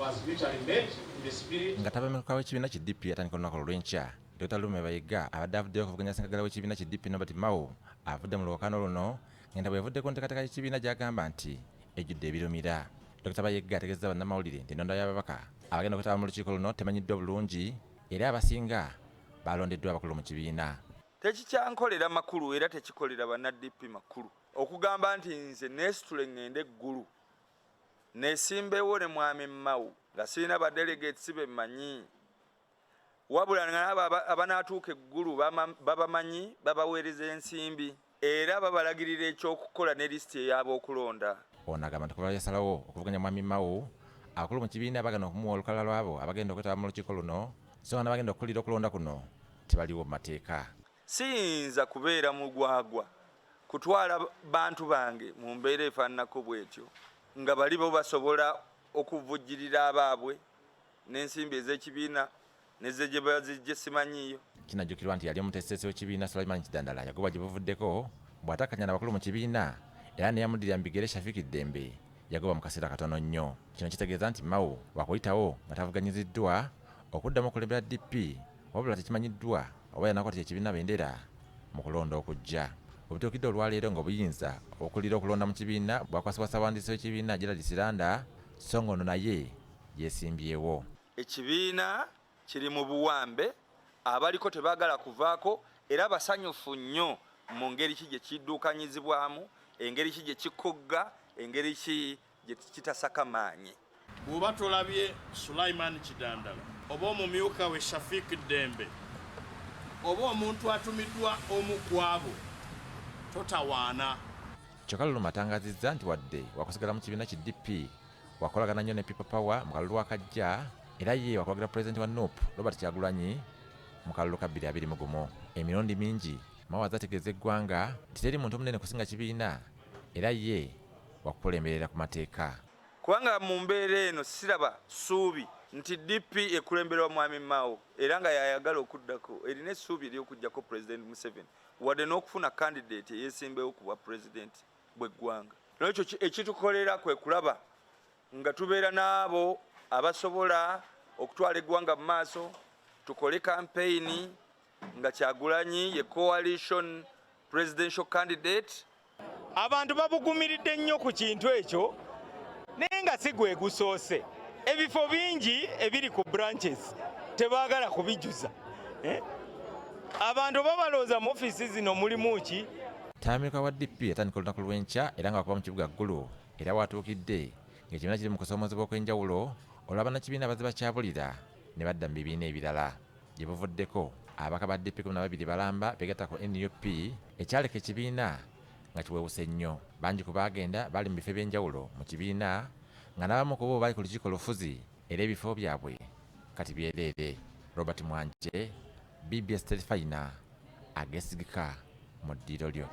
Was literally made in the spirit. Nga ttabamiruka w'ekibiina ki DP atandika olunaku olw'enkya, Dr Lume Bayigga abadde avuddeyo okuvuganya ssenkagala w'ekibiina ki DP Norbert Mao avudde mu lwokaano luno ng'entabwe evudde ku nteekateeka y'ekibiina gy'agamba nti ejjudde ebirumira. Dr Bayigga ategeezezza bannamawulire nti ennonda y'ababaka abagenda okwetaba mu lukiiko luno temanyiddwa bulungi era abasinga balondeddwa abakulu mu kibiina. Tekikyankolera makulu era tekikolera banna DP makulu okugamba nti nze neesitule ŋŋende eggulu nesimbewo ne mwami Mao nga sirina ba delegates be mmanyi, wabula nga n'abo abanaatuuka eggulu babamanyi, babaweereza ensimbi era babalagirira ekyokukola ne lisiti ey'ab'okulonda. Ono agamba nti kuva yasalawo okuvuganya mwami Mao, abakulu mu kibiina bagana okumuwa olukalala lw'abo abagenda okwetaba mu lukiiko luno, so nga n'abagenda okukulira okulonda kuno tebaliwo mu mateeka. Siyinza kubeera mugwagwa kutwala bantu bange mu mbeera efaananako bw'etyo nga bali bo basobola okuvujjirira abaabwe n'ensimbi ez'ekibiina ne gye bazijje simanyiiyo. Kinajjukirwa nti yali omuteesiteesi w'ekibiina Sulaiman Kidandala yagobwa gye buvuddeko bw'atakkanya n'abakulu mu kibiina era neyamuddira mu bigere Shafiq Ddembe yagobwa mu kaseera katono nnyo. Kino kitegeeza nti Mao wakuyitawo nga tavuganyiziddwa okuddamu okulembera DP, wabula tekimanyiddwa oba yanakwatira ekibiina bendera mu kulonda okujja. Webituukidde olwaleero ng'obuyinza obukulira okulonda mu kibiina bwakwasibwa ssabawandiisi w'ekibiina Gerald Siranda, so ng'ono naye yeesimbyewo. Ekibiina kiri mu buwambe, abaliko tebaagala kuvaako era basanyufu nnyo mu ngeri ki gye kidduukanyizibwamu, engeri ki gye kikogga, engeri ki gye kitasaka maanyi. Bw'oba tolabye Sulaiman Kidandala oba omumyuka we Shafiq Ddembe oba omuntu atumiddwa omu ku abo, totawaana. Kyokka Luluma atangaazizza nti wadde wakusigala mu kibiina ki DP, wakolagana nnyo ne People Power mu kalulu akajja era ye wakuwagira pulezidenti wa NUP Robert Kyagulanyi mu kalulu ka 2021. Emirundi mingi Mao azze ategeeza eggwanga nti teri muntu munene kusinga kibiina era ye wakukulemberera ku mateeka. Kubanga mu mbeera eno siraba ssuubi nti DP ekulemberwa Mwami Mao era nga yayagala okuddako erina essuubi ery'okuggyako Pulezidenti Museveni wadde n'okufuna kandideeti eyeesimbewo ku bwa pulezidenti bw'eggwanga. N'olwekyo ekitukolera kwe kulaba nga tubeera n'abo abasobola okutwala eggwanga mu maaso, tukole kampeyini nga Kyagulanyi ye coalition presidential candidate. Abantu babugumiridde nnyo ku kintu ekyo, naye nga si gwe gusoose. Ebifo bingi ebiri ku branches tebaagala kubijuza. Abantu babalooza mu ofiisi zino mulimu ki? Ttabamiruka wa DP yatandika olunaku lw'enkya era nga wakuba mu kibuga Gulu era watuukidde ng'ekibiina kiri mu kusoomoozebwa okw'enjawulo olwa bannakibiina abazze bakyabulira ne badda mu bibiina ebirala. Gye buvuddeko ababaka ba DP 12 balamba beegatta ku NUP ekyaleka ekibiina nga kiwewuse nnyo. Bangi ku baagenda baali mu bifo eby'enjawulo mu kibiina nga n'abamu ku bo bali ku lukiiko olufuzi era ebifo byabwe kati byereere. Robert Mwanje, BBS Terefayina, ageesigika mu ddiiro lyo.